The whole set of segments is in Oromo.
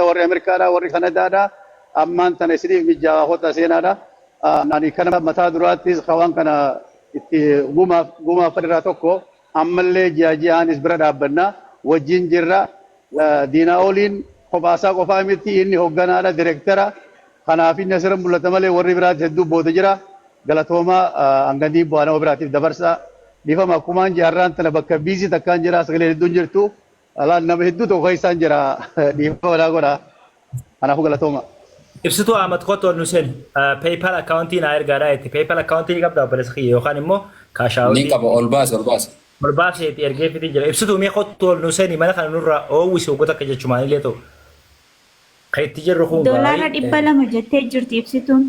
Warri Ameerikaadhaa, warri Kanadaadhaa ammaan tana isiniif mijaawaa, kottaa seenaadha. Ani kana mataa duraattis waan kana itti gumaaf irraa tokko ammallee ji'a ji'aanis bira dhaabbanna, wajjin jirra. Diinaa oliin kophaasaa qofaa miti, inni hogganaadha, direektara. Kanaaf inni asirra mul'ata malee warri biraatti hedduu booda jira. Galatoomaa, hanganii bu'aa nama biraatiif dabarsa. Dhiifama, akkumaan jaarraan tana bakka busy takkaan jira, sagaleen hedduun jirtu. Alaan nama hedduu tokko keessaan jira, dhiifama naa godha. Kanaafuu galatooma. Ibsituu Ahmad, kottu ol nu seeni. PayPal akkaawuntii naa ergaadhaa jetti. PayPal akkaawuntii ni qabdaa, obboleessa kiyya, yookaan immoo Ni cash outii? qaba, ol baase, ol baase. Ol baaseeti ergee fidii jira. Ibsituu, mee kottu ol nu seeni, mana kana nurraa oowwisi waggoota akka jechumaan illee ta'u. Kan itti jirru kun Doolaara gaarii. 200 jettee jirti ibsituun.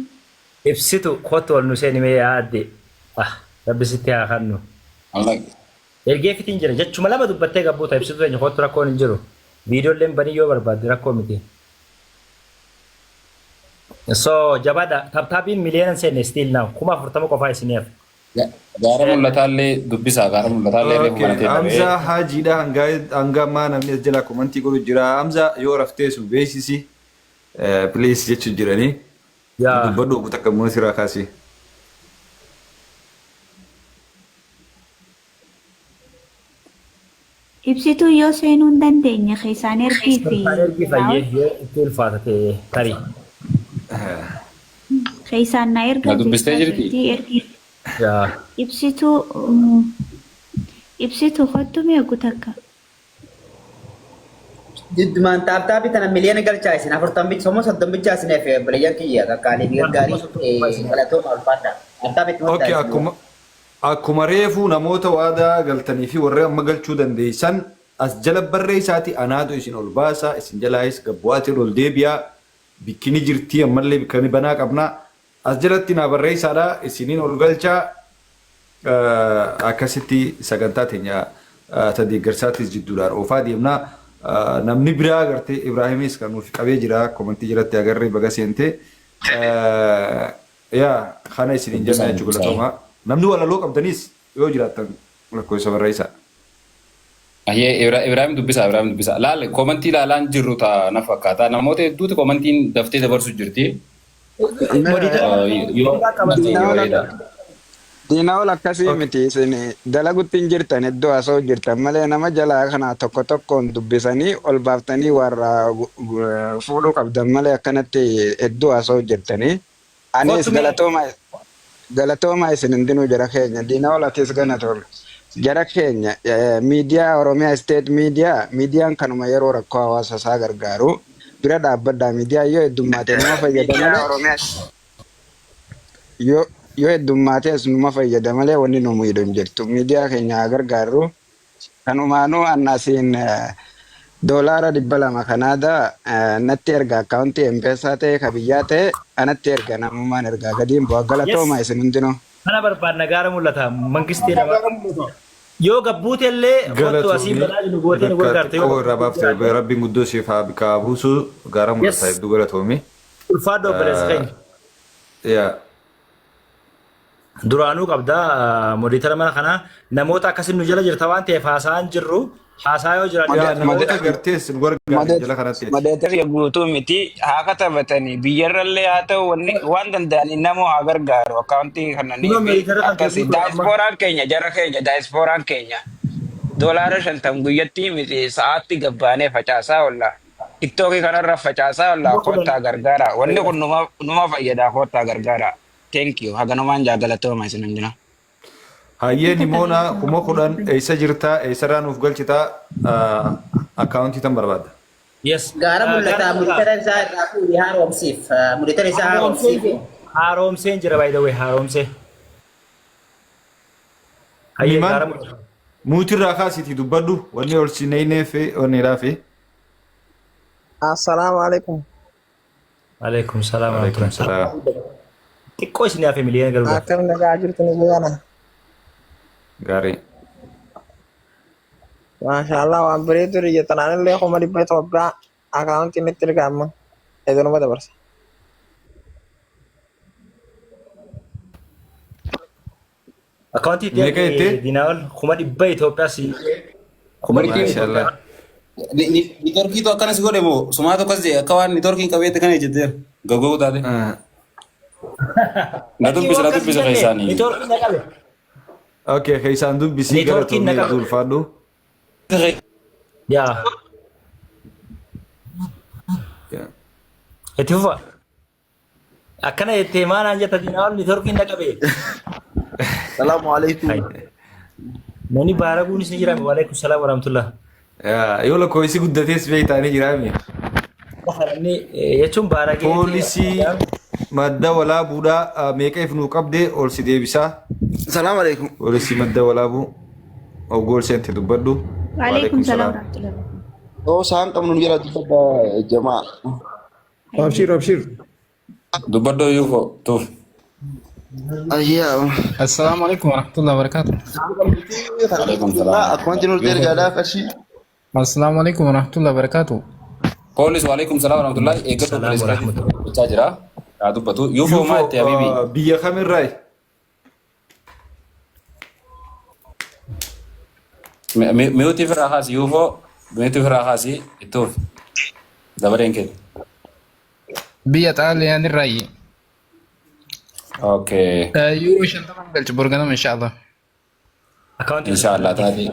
Ibsitu, kottu ol nu seeni mee yaadde. Ah, Rabbi sitti haa kennu. Allah. Ergee fitiin jira. Jechuma lama dubbattee gabbuuta. Ibsituu teenya, kottu, rakkoon hin jiru. Viidiyoolleen banii yoo barbaadde rakkoo miti. So jabaadha. Tap tapiin miliyoona hin seenne still now. 40,000 qofaa isinii hafe. Gaara mul'ataallee dubbisaa, gaara mul'ataallee reefu Okay, banatee Hamza dhabee. Hajiidha, hanga hanga ammaa namni as jalaa komantii godhu jira. Hamza, yoo raftee sun beeksisi please jechuun jiranii. Yaa. Dubbadhu, obbo takka immoo sirraa kaasi. Ibsituu yoo seenuu hin dandeenye keessaan ergii fi Keessaan ergii fayyee yoo itti ulfaata ta'e tarii. Keessaan na ergaa Na dubbistee jechaa jirti? jirti ergii. Yaa. Ibsituu, ibsituu kottu mee takka. Jiddumaan tap tapii tana miliyoona galchaa, isin afurtambicha somoo soddombicha isin efe, obboleeyyan kiyya kakkaalee fi gaggaarii, galatooma, ulfaadha. Tap tapii itti Okay, muddaa. akkuma reefuu namoota waadaa galtanii fi warra amma galchuu dandeessan as jala barreessaati, anaatu isin ol baasa, isin jalaayis gabbu'aatiin ol deebi'a. Bikkini jirtii, ammallee bikkani banaa qabna. As jalatti naa barreessaadha, isiniin ol galchaa. Akkasitti sagantaa teenya ta deeggarsaattis jidduudhaan oofaa deemna. Namni biraa gartee Ibraahimis kan nuuf qabee jira, komantii jalatti agarree, baga seentee. Yaa, kana isiniin jenna Dubbisaa, jechuudha, dubbisaa. galatoomaa. Namni walaloo qabdanis yoo jiraattan lakkoofsa barreessaa. Ayyee, Ibrahim dubbisaa, Ibrahim dubbisaa. Laal, komantii ilaalaan jirru ta'a na fakkaata. Namoota hedduutu komantiin daftee dabarsu jirti. Moderator Yoo qabatee. bareeda. Diinaol, akkasii miti, isin dalagutti hin jirtan, iddoo asoo jirtan malee nama jalaa kana tokko tokkoon dubbisanii ol baaftanii warra fuudhuu qabdan malee akkanatti hedduu asoo jirtanii. Anis Kottu mee. galatooma, galatooma isin hundinuu jara keenya. Diinaol, atis galatoome. Jara keenya, miidiyaa Oromiyaa State Miidiyaa, miidiyaan kanuma yeroo rakkoo hawaasa isaa gargaaru bira dhaabbadhaa. Miidiyaa yoo heddummaate numa fayyada malee, yoo heddummaates numa fayyada malee wanni nu miidhu hin jirtu. Miidiyaa keenya haa gargaarru. Kanumaanuu annasiin $200 Kanaadaa natti erga, akkaawuntii M-Pesa ta'e ka biyyaa ta'e anatti erga, namummaan ergaa gadiin bu'a. Galatooma isin hundinuu. Kana barbaadna, gaara mul'ata. Mangistii nama. Yoo gabbuute illee kottu asiin Galatoomii balaa nu gootee nu bakka gargaarte yoo xiqqoo irraa gabbuute baafte jiraate. Rabbiin guddoo siif haa biqaa buusu, gaara mul'ata, hedduu galatoomi. Ulfaadhu, obboleessa keenya. Yaa. Duraanuu qabda moderator mana kanaa, namoota akkasin nu jala jirta waan ta'eef haasa'aan jirru, haasaa yoo jiraate. Yaa, namoota gartees nu gargaare jala kanatti. Moderator guutuu miti, haa katabatanii, biyyarrallee haa ta'u, wanni waan danda'anii namoo haa gargaaru akkaawuntii kananii Kunoo fi moderator kan akkasii guutuu amma. Daayispooraan keenya, jara keenya, daayispooraan keenya $50 guyyattii miti sa'aatti gabbaanee facaasaa oolla. Tiktookii kanarra facaasaa oolla, 10,000. Koottaa gargaara, wanni kun numa fayyadaa, koottaa gargaara. Thank you, haganumaan jaalatooma isin hundinuu. Hayyee, Nimoona, 10,000 eessa jirtaa, eessarraa nuuf galchitaa, akkaawuntii tan barbaadda. Yes. Gaara mul'ataa. Gaara mul'ataa. Moderator isaa irraa fuudhee haaromsiif. Moderator isaa Haaromseen haaromsiif. jira. Haaromseen jira, by the way, haaromsee. Hayyee, Nimaan gaara mul'ata. Muutirraa kaasiitii dubbadhu, wanni ol si neeyneef onneedhaa fi. Assalaamu alaikum. Alaikum salaam wa Alaikum rahmatullahi. salaam. Xiqqoo isin hafe miliyoona galuudhaaf. Akkam nagaa jirtu ni guyyaana? Gaarii. Maashaallah, waan bareedu jettan, anillee 100,000 Itoophiyaa akaawuntiin itti erga, amma edunuma dabarsa. Akkaawuntii itti Meeqa ergi jettee? Diinaawol, 100,000 Itoophiyaa si 100,000 Maashaallah. Itoophiyaa. Niitoorkiitu akkanas godhe moo sumaatu akkas jee akka waan niitoorkiin qabeetti kana jetteera. Gaggoo taate. Na dubbisa na dubbisa keessaanii. Niitoorkiin na qabe. Okay, keessaan dubbisii Niitoorkiin na galatoomii qabe. hedduu ulfaadhu. Yaa. Itti fufa. Akkana jettee maal naan jetta diinaa niitoorkiin na qabe. Salaamu alaikum. Namni baaraguunis ni jira. Waalaikum salaam warahmatullah. Yoo lakkoofsi guddatees beektaanii jiraami. Namni jechuun baaragee. Poolisii madda walaabuudhaa meeqa if nuu qabdee ol si deebisaa. Salaamu alaikum. Poolisii madda walaabuu oggool seente dubbadhu. Waalaikum salaam warahmatullahi. Oo saan qabnu nu jala dubbadha jamaa. Abshir, abshir. Dubbadhu yuufo tuuf. Ayyaa. Assalaamu alaikum warahmatullahi wabarakatuh. Waalaikum salaam. Akkuma jiru ergaadhaa qarshii. Assalaamu alaikum warahmatullahi wabarakatuh. Poolis waalaikum salaam warahmatullahi eeggadhu obboleessa keetii dubbachaa jira. Haa dubbatu. Yuufoo maa itti habiibi? Biyya kamirraayi? Miyuutii firraa kaasi yuufoo miyuutii firraa kaasi ittuuf dabareen kee. Biyya Xaaliyaan irraayi. Okay. Yuuroo 50 galchu borganama inshallah. Inshallah taate.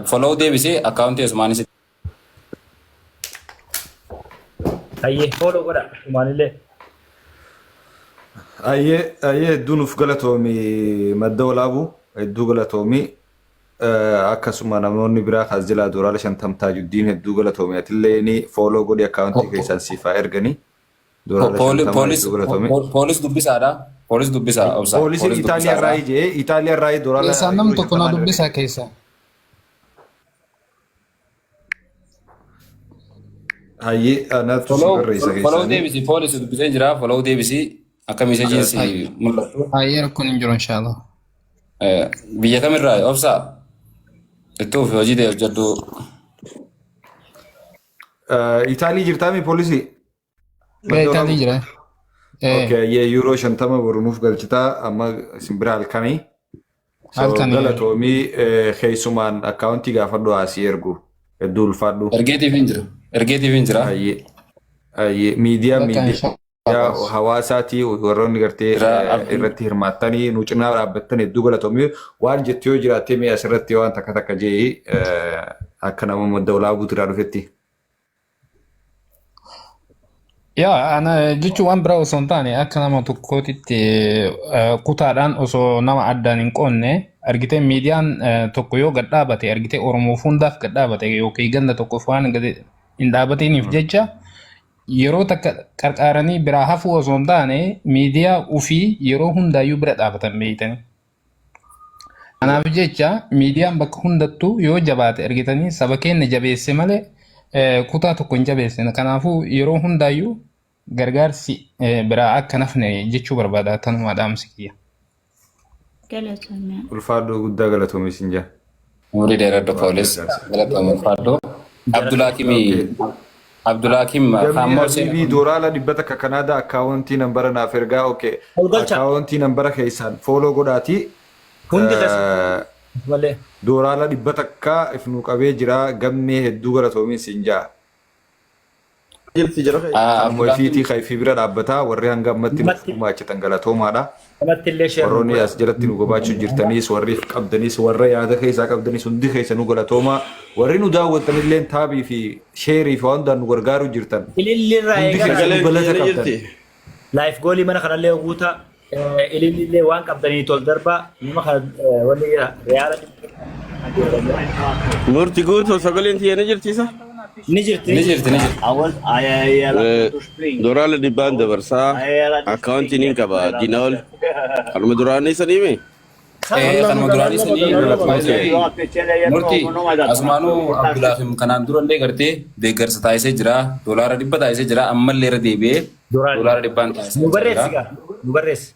Follow deebisee akkaawuntii Usmaanis. Hayyee follow godha Usmaanillee. Ayyee ayyee hedduu nuuf galatoomi madda walaabuu hedduu galatoomi akkasuma namoonni biraa kaas jalaa doolaara 50 taajuddiin hedduu galatoomi atillee ni follow godhi akkaawuntii keessaan siif haa erganii doolaara 50 hedduu galatoomi. Poolis dubbisaadha. Poolis dubbisaa obsa. Poolisiin Itaaliyaa irraa jee Itaaliyaa irraa doolaara Keessaan namni tokko na dubbisaa keessa. Hayyee anatu si barreessa Follow keessaanii. deebisi poolis dubbisee jira. Follow deebisi akka meeseejiin si mul'atu. Hayyee rakkoon hin jiru inshallah. Biyya kamirraa obsa ittuuf hojii ta'e hojjedhu. Itaalii jirtaami poolisii? Itaalii jira. Okay, ayyee yuuroo 50 boru nuuf galchitaa amma isin bira halkanii. So Halkanii. galatoomii keessumaan akkaawuntii gaafadhu asii ergu hedduu ulfaadhu. Ergeetiif hin jira. Ergeetiif hin jira. Ayyee ayyee miidiyaa Bakka miidiyaa hawaasaatii warroonni gartee irratti hirmaattanii nu cinaa dhaabbattan hedduu galatoomii waan jettu yoo jiraatte mee asirratti waan takka takka jee akka nama madda walaabuu irraa dhufetti. Yaa ana jechuun waan biraa osoo hin taane akka nama tokkootitti kutaadhaan osoo nama addaan hin qoonne argitee miidiyaan tokko yoo gad dhaabate argitee Oromoof hundaaf gad dhaabate yookiin ganda tokkoof waan gad hin dhaabatiniif jecha yeroo takka qarqaaranii biraa hafuu osoo hin taane miidiyaa ofii yeroo hundaayyuu bira dhaabatan beeytanii. Kanaaf jecha miidiyaan bakka hundattuu yoo jabaate argitanii saba keenya jabeesse malee kutaa tokko hin jabeessine. Kanaafuu yeroo hundaayyuu gargaarsi biraa akka nafne jechuu barbaada tanumaa dhaamsi kiyya. Galatoomii. Ulfaadhu guddaa galatoomi sin jaa. Umurii dheeradhu poolis galatoomii ulfaadhu. Abdulhaakimii Abdulhakim Gamni Kaammoo Habiibii doolaara 100 Kanaadaa akkaawuntii nambara naaf ergaa okay. Akkaawuntii nambara keessaan follow godhaati. Hundi keessa malee. Doolaara 100 if nuu qabee jira gammee hedduu galatoomi sin jaa. Jirti jira. Kanuma ifiitii kan ifii bira dhaabbataa warri hanga ammatti nuuf gumaachitan galatoomaadha. Namatti illee share Warroonni as jalatti nu gabaachuu jirtaniis warri if qabdaniis warra yaada keessaa qabdaniis hundi keessa nu galatoomaa. Warri nu daawwattanillee taabii fi sheerii fi waan hundaan nu gargaaruu jirtan. Ililli irraa Hundi eegala. keessanuu galata qabdan. Life goalii mana kanallee guutaa ilillillee waan qabdanii tol darbaa nama kana wanni reyaala Murti guutuu sagaleen tiyya ni jirti isa? Ni jirti. Ni jirti ni jirti. Doolaara 100n dabarsaa akkaawuntiin hin qaba Dinaol. Kanuma duraanii sanii mee? Kanuma duraanii sanii murti asumaanuu Abdulhakim kanaan durallee gartee deeggarsa taasisee jira. Doolaara 100 taasisee jira. Ammallee irra deebi'ee doolaara 100n taasisee Nu barreessi jira. gaa. Nu barreessi.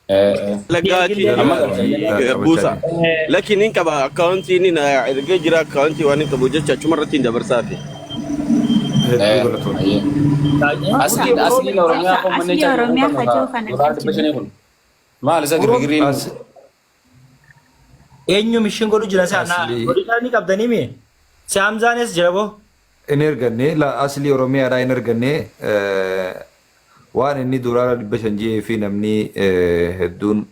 Laggaati buusa. Lakkiin hin qaba akkaawuntiin ergee jira akkaawuntii waan hin qabu jecha achuma irratti hin dabarsaafi. Asliin asliin Oromiyaa kun manneen Asli Oromiyaa kajoo kana doolaara 500 kun maal isa girgirriin Eenyu mishin godhu jira isaa na godhu ni qabdanii mi? Si Hamzaanis jira boo. Hin erganne la aslii Oromiyaadhaa hin erganne waan inni $500 ji'ee fi namni hedduun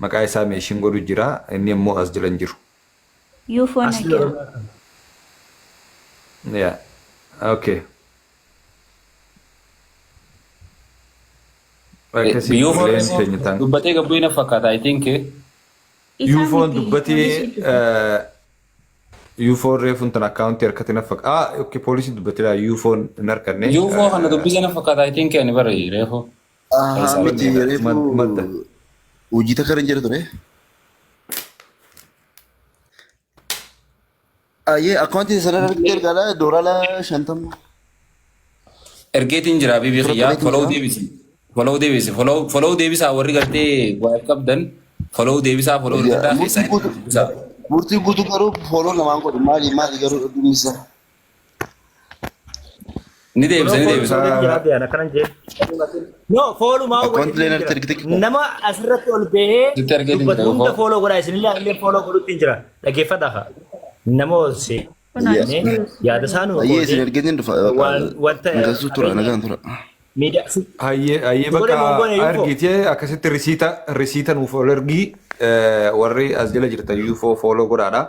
maqaa isaa meeshin godhu jira inni immoo as jala hin jiru. UFO Aslii naqeera. Oromiyaa kana. Yeah. Okay. Akkasii Biyyoo ijoolleen teenya ta'an. dubbatee gabbuu na fakkaata I think. Isaa UFO'n miti dubbatee poolisii dubbate. UFO'n reefuun tan akkaawuntii harkatti na fakkaata. Ah, okay, poolisii dubbateedha. UFO'n hin harkanne. UFO kana dubbisa na fakkaata I think ani bara reefu. Ahaa miti reefu Madda. hojii takka irra hin jira ture. Ayyee akkaawuntii sana irratti ergaadha $50. Ergeetiin jira bibi Fira kiyyaa qabeetiin follow jira. deebisi. Follow deebisi. Follow follow deebisaa warri gartee waa qabdan follow deebisaa follow ergadhaa Murtii keessaa guutuu dubbisaa. murtii guutuu garuu follow namaan godhu maali maali garuu dhumni isaa. Ni deebisa Follow ni follow deebisa. godheetiin jira deeyan akkanan jee. No foolumaa Akkaawuntii godheetiin leen jira. irratti ergite Nama asirratti ol bahee Sitti ergeetiin dubbatu jira hunda UFO. follow godhaa isinillee anillee follow godhutti hin jira. Dhaggeeffadhaa haa. Nama ol Kun seenee yaada isaa nuu Ayyee isin qoodee ergeetiin dhufa waan wanta nagasuu tura qabeenya nagaan tura. miidiyaa si Hayyee hayyee godhe bakka moo hin goone UFO? argitee akkasitti risiita risiita nuuf ol ergii warri as jala jirtan UFO follow godhaadha.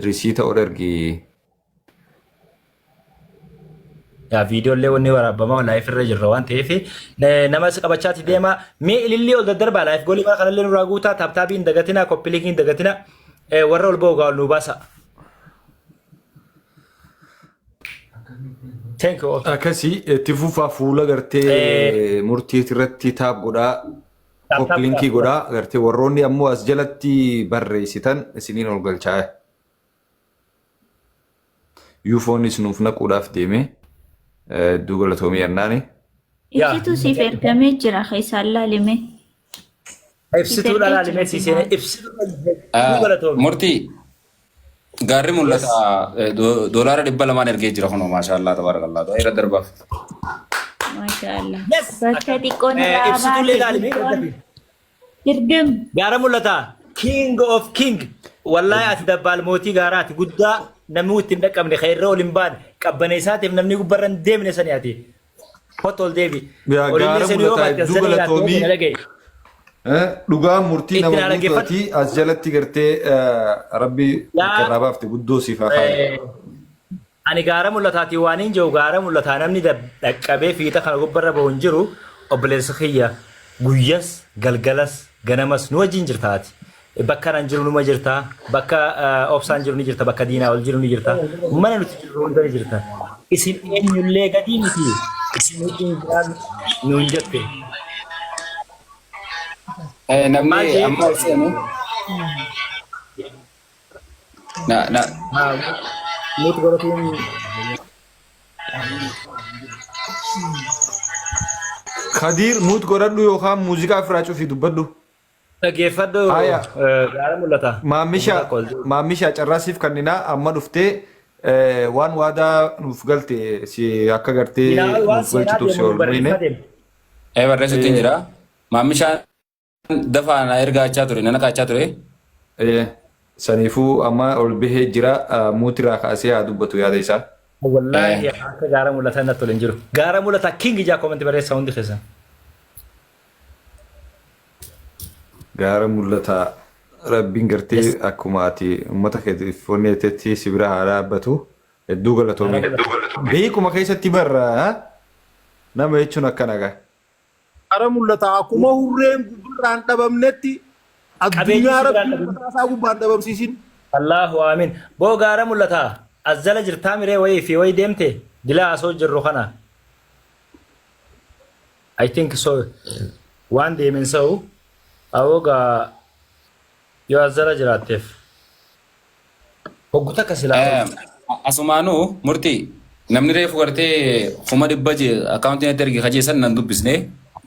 Risiita ol ergii. Yaa viidiyoolee wanni waraabamaa live irra jirra waan ta'eef nama as qabachaati deema. Mee ilillii ol daddarbaa live goolii mana kanallee nurraa guutaa tap tapii hin dagatina copy linkii hin dagatina warra ol ba'u gaa ol nuu baasa. Thank you all. Akkasii itti fufaa fuula gartee murtii irratti tap godhaa Tap tap copy linkii tap. godhaa gartee warroonni ammoo as jalatti barreessitan isiniin ol galchaa. UFOnis nuuf naquudhaaf deeme hedduu galatoomii yennaani. Yaa Ibsituu siif ergamee jira keessaan laalime. Siif ibsituu ergee dhalaalimee jira si seenee Dinaol. ibsituu hedduu galatoomi. Murtii gaarri Yes. mul'ata $200 ergee jira kunoo maashaallah tabarakallah irra darbaaf. Maashaallah. Yes. Bakka xiqqoon irraa Ibsituullee baate ilaalime xiqqoon dirgam. Gaara mul'ata. King of king. Wallaahi ati dabbaal mootii gaaraati guddaa namni ittiin dhaqqabne kan irra ol hin baane qabbaneessaatiif namni gubbarra hin deemne sani ati. Kottu ol deebi. Yaa Olillee gaara seenuu yoo mul'ata baatte hedduu as jala jiraatu galatoomii na dhagaye. Dhugaa murtii Itti nama na dhaggeeffadhu. guutuuti as jalatti gartee rabbi Yaa irraa baafte guddoo siif haa kaayu. Ani gaara mul'ataatii waan hin jiru gaara mul'ataa namni dhaqqabee fiixa kana gubbarra bahu hin jiru obboleessa kiyya guyyas galgalas ganamas nu wajjin jirta ati. Bakka nan jiru numa jirta bakka obsaan jiru ni jirta bakka diinaa ol jiru ni jirta mana nuti jirru hunda ni jirta. Isin eenyullee gadii miti isin wajjin jiraan nuun jette. Maal Namni jee? amma ol seenu na na Nuti godhatuun Khadiir mute godhadhu yookaan muuziqaa ofirraa cufii dubbadhu. Dhaggeeffadhu Haya. gaara mul'ata. Maammisha maammisha carraa siif kenninaa amma dhuftee waan waadaa nuuf galte si akka gartee Diinaa waan nuuf seenaa galchituuf si deemu nu ol muyne. barreessaa deemu. Barreessutti hin jira. Maammishaan dafaa na ergaachaa ture na naqaachaa ture. Saniifuu amma ol bahee jira muutirraa kaasee haa dubbatu yaada isaa. Wallaahi akka gaara mul'ataa natti tole hin jiru. Gaara mul'ataa king ijaa comment barreessaa hundi keessan. Gaara mul'ataa rabbiin gartee akkuma ati uummata keetiif onneetetti si bira haa dhaabbatu. Hedduu galatoomii. Beekuma keessatti barra nama jechuun akkana gaa. Gaara mul'ataa akkuma hurreen gubbarraan dhabamnetti Qabeenyi addunyaa si biraan rabbiin dhabamne. mataa isaa gubbaan dhabamsiisin. Allahu aamin. Boo gaara mul'ataa. As jala jirtaa miree wayii fi wayii deemte dilaa asoo jirru kana. I think so. Waan deemen sa'u awoo gaa yoo as jala jiraatteef. Hoggu takka silaa. Asumaanuu murtii namni reefu gartee 100,000 je akkaawuntii natti erge kajeessan nan dubbisne.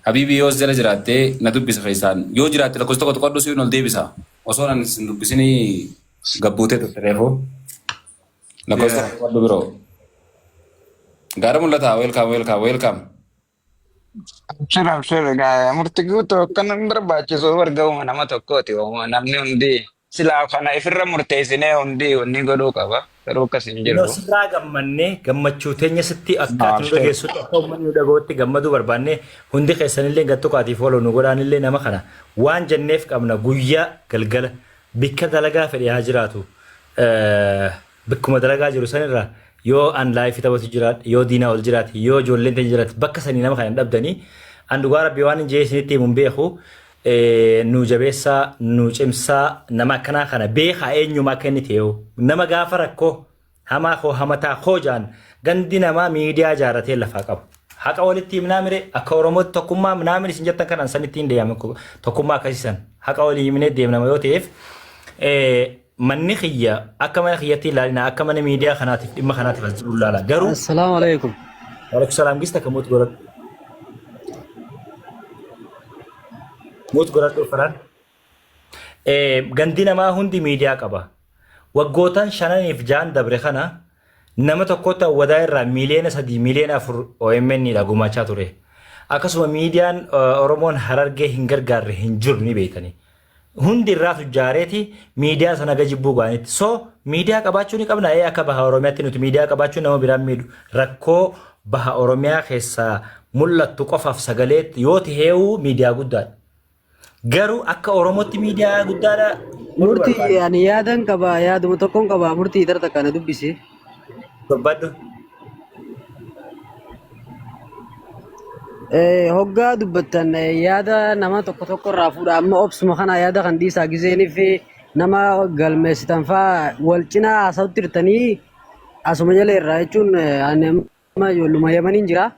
Habiibii yoo as jala jiraattee na dubbisa keessaan yoo jiraatte lakkoofsa tokko tokkodhu siin ol deebisa osoo nan sin dubbisinii gabbuutee turte reefu lakkoofsa tokko tokkodhu biroo. Gaara mul'ataa welcome welcome welcome. Abshir abshir egaa murtii guutuu akkana hin barbaachisu bargauma nama tokkooti. Namni hundi silaa kana ifirra murteessinee hundi wanni godhuu qaba. Garuu akkas hin Noo jirru. sirraa gammannee gammachuu teenya sitti akka ati nu Abshir. dhageessutti akka uummanni nu dhaga'utti gammaduu barbaanne hundi keessanillee gattu qaatiif oolu nu godhaanillee nama kana waan jenneef qabna guyyaa galgala bikka dalagaa fedhe haa jiraatu. Bikkuma dalagaa jiru sanirraa yoo an live taphatu jiraadhe yoo diinaa ol jiraate yoo ijoolleen teenya jiraate bakka sanii nama kana hin dhabdanii an dhugaa rabbii waan hin jee isinitti himu hin beeku nu jabeessaa nu cimsaa nama akkanaa kana beekaa eenyuma akka inni ta'e nama gaafa rakkoo hamaa koo hamataa koo jaan gandi namaa miidiyaa jaaratee lafaa qabu. Haqa walitti himnaa mire akka Oromootti tokkummaa minaamin isin jettan kanaan sanitti hin deemame tokkummaa akkasiisan haqa walii himnee deemnama yoo ta'eef manni kiyya akka mana kiyyatti ilaalina akka mana miidiyaa kanaatiif dhimma kanaatiif as jiru ilaala garuu. Assalaamu alaikum. Waalaikum salaam gista akka muut godhadhu. Muut godhadhu faraan. Gandi namaa hundi miidiyaa qaba. Waggootan 5f 6n dabre kana nama tokkotti Awwadaa irraa miiliyoona 3 miiliyoona 4 OMN dha gumaachaa ture. Akkasuma miidiyaan Oromoon Harargee hin gargaarre hin jiru ni beektani. Hundi irraa tujjaareeti miidiyaa sana haga jibbuu ga'anitti. So miidiyaa qabaachuu ni qabna ee akka baha Oromiyaatti nuti miidiyaa qabaachuun nama biraan miidhu rakkoo baha Oromiyaa keessaa mul'attu qofaaf sagalee yoo ta'eewu miidiyaa guddaadha. Garuu akka Oromootti miidiyaa guddaadha godhuu Murtii barbaanna. ani yaadan qaba yaaduma tokkon qaba murtii tara takka na dubbisi. Dubbadhu. Hoggaa dubbattan yaada nama tokko tokko irraa fuudha amma obsuma kana yaada kan dhiisaa gizeeniif nama galmeessitan faa wal cinaa haasa'utti jirtanii asuma jala irraa jechuun ani amma ijoolluma Yamaniin jira.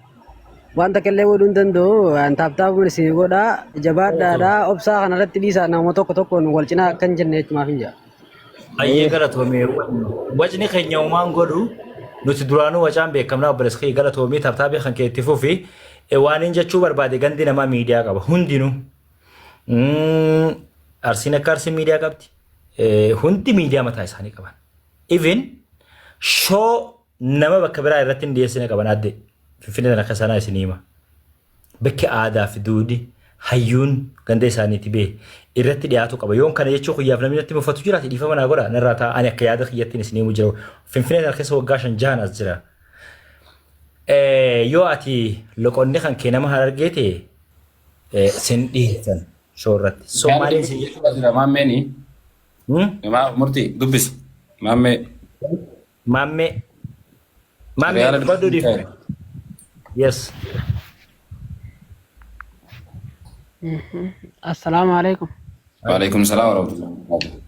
Waan takka illee godhuu hin danda'u. An taaptaapuun isin godha. Jabaadhaadha. Obsaa kanarratti dhiisaa nama tokko tokkoon wal cinaa akka hin jenne jechumaaf hin jira. Baay'ee galatoomee wacni keenya uumaan godhu nuti duraanuu wacaan beekamnaa obboleessa kiyya galatoomii taaptaapii kan kee itti fufi waan hin jechuu barbaade gandi namaa miidiyaa qaba hundinuu. Arsiin akka Arsiin miidiyaa qabdi. Hundi miidiyaa mataa isaanii qaban. Even shoo nama bakka biraa irratti hin dhiyeessine qaban adde Finfinnee tana keessa anaa isinii hima. Bakki aadaa fi duudhi hayyuun ganda isaaniiti bee irratti dhiyaatu qaba. Yoon kana jechuu kiyyaaf namni natti mufatu jiraate dhiifama naa godha narraa ta'a ani akka yaada kiyyattiin isinii himu jira. Finfinnee tana keessa waggaa 5 6n as jira. Yoo ati loqonni kan kee nama harargee ta'e sin dhiyeessan shoo irratti. So Yaada maaliin sin dubbisi jechuudha jira maammeeni. Murtii dubbisi maammee. Maammee. Maammee Riyaala dubbadhu dubbisi. dhiifama. Yes. Assalaamu alaikum. Waalaikum salaam warahmatullahi wabarakatuh.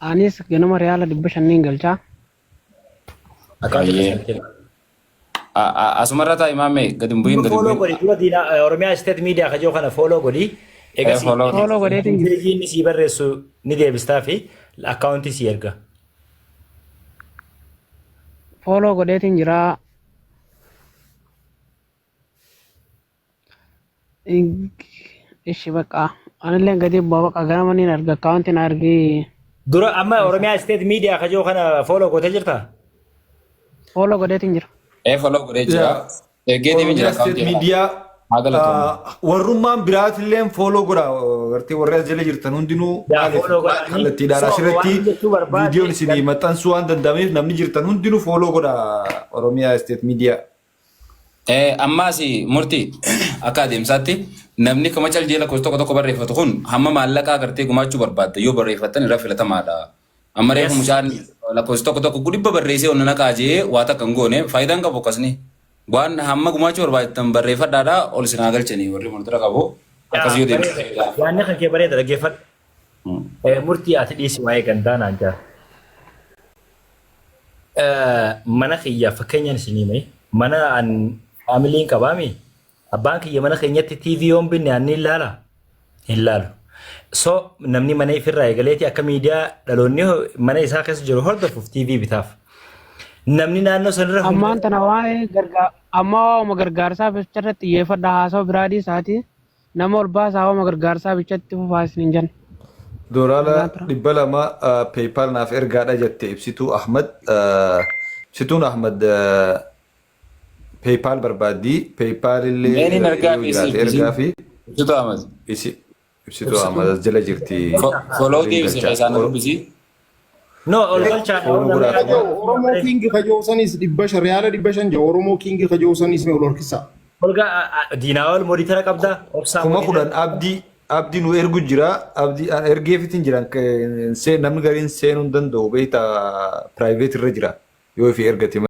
Anis ganama riyaala 500niin galchaa. Akkaawuntii Ayyee. keessan kenna. Asumarra taa'i maammee gadi hin bu'in gadi hin Follow bu'in. godhi dura diina Oromiyaa State Media kajoo kana follow godhi. Egasii Follow. Follow godheetiin jira. Message inni sii barreessu ni deebistaa fi akkaawuntii sii erga. Follow godheetiin jira. Ishi baqa. Anillee gadi bu'a baqa ganama niin arga akkaawuntii na argi. Dura amma Oromiyaa State Media kajoo kana follow gootee jirtaa? Follow godheetiin jira. Follow godhee jira. Ergee deemee jira Oromiyaa State akkaawuntii irraa. Media Haa galatoomu. warrummaan biraatilleen follow godha gartee warri as jala jirtan hundinuu Yaa maaliif follow godhanii. kallattiidhaan So asirratti waan jechuu barbaade viidiyoon isinii maxxansuu waan danda'ameef namni jirtan hundinuu follow godha Oromiyaa State Media. Ammaas murtii akka adeemsaatti namni kama cal jee lakkoofsa tokko tokko barreeffatu kun hamma maallaqaa gartee gumaachuu barbaadda yoo barreeffattan irra filatamaadha. Amma reefu mucaan lakkoofsa tokko tokko dhibba barreessee onna naqaa jee waa takka hin goone faayidaan qabu akkasni. Waan hamma gumaachuu barbaaddan barreeffadhaadha ol isin haa galchanii warri murtira qabu akkas yoo deemte. Yaadni kan kee bareeda dhaggeeffadhu. Murtii ati dhiisi waa'ee gandaa naan jaa. Mana kiyya fakkeenyaan isinii hime mana an faamiliin qabaami abbaan kiyya mana keenyatti TV yoon binne an ni ilaala hin laalu. So namni mana ifirraa eegaleeti akka miidiyaa dhaloonni mana isaa keessa jiru hordofuuf TV bitaaf. Namni naannoo sanirra Ammaan tana waa'ee gargaa amma waa'uma gargaarsaa bicha irratti xiyyeeffadha haasawa biraa dhiisaati nama ol baasaa waa'uma gargaarsaa bichatti fufaa isin jenna. Doolaara 200 PayPal naaf ergaadha jette Ibsituu Ahmad. Ibsituun Ahmad PayPal barbaaddi. PayPal illee Meeniin ergaa yoo fi jiraate ergaa fi Ibsituu Ahmad. Ibsituu Ahmad as jala jirti. Follow Waliin deebisi galchaa. keessaan dubbisi. No, ol galchaa. Follow godhaa. Kajoo Oromoo King kajoo sanis 500 riyaala 500 jaa Oromoo King kajoo sanis mee ol harkisaa. Olga diinaa ol moderator qabda. Obsaa 10,000 abdii nu ergu jira. Abdii an ergeefitiin jiran namni gariin seenuu hin danda'u beektaa, private irra jira yoo ifi ergate.